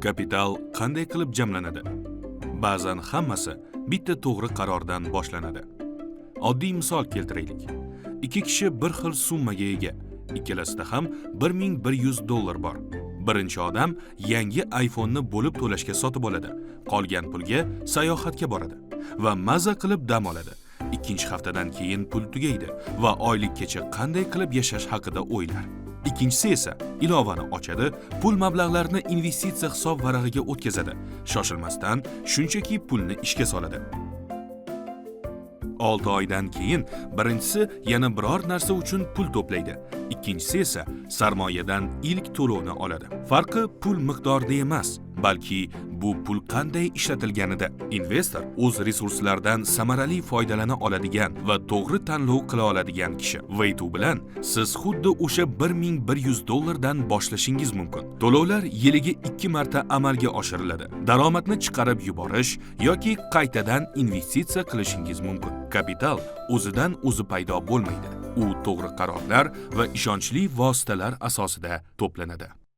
Kapital qanday qilib jamlanadi? Ba'zan hammasi bitta to'g'ri qarordan boshlanadi. Oddiy misol keltiraylik. Ikki kishi bir xil summaga ega. Ikkalasida ham 1100 dollar bor. Birinchi odam yangi iPhone'ni bo'lib to'lashga sotib oladi. Qolgan pulga sayohatga boradi va maza qilib dam oladi. Ikkinchi haftadan keyin pul tugaydi va oylikkacha qanday qilib yashash haqida o'ylar. Ikkinchisi esa ilovani ochadi, pul mablag'larini investitsiya hisob varag'iga o'tkazadi. Shoshilmasdan shunchaki pulni ishga soladi. 6 oydan keyin birinchisi yana biror narsa uchun pul to'playdi. Ikkinchisi esa sarmoyadan ilk to'lovni oladi. Farqi pul miqdorida emas, balki bu pul qanday ishlatilganida. Investor o'z resurslaridan samarali foydalana oladigan va to'g'ri tanlov qila oladigan kishi. Wayto bilan siz xuddi o'sha 1100 dollardan boshlashingiz mumkin. To'lovlar yiliga 2 marta amalga oshiriladi. Daromadni chiqarib yuborish yoki qaytadan investitsiya qilishingiz mumkin. Kapital o'zidan o'zi paydo bo'lmaydi. U to'g'ri qarorlar va ishonchli vositalar asosida to'planadi.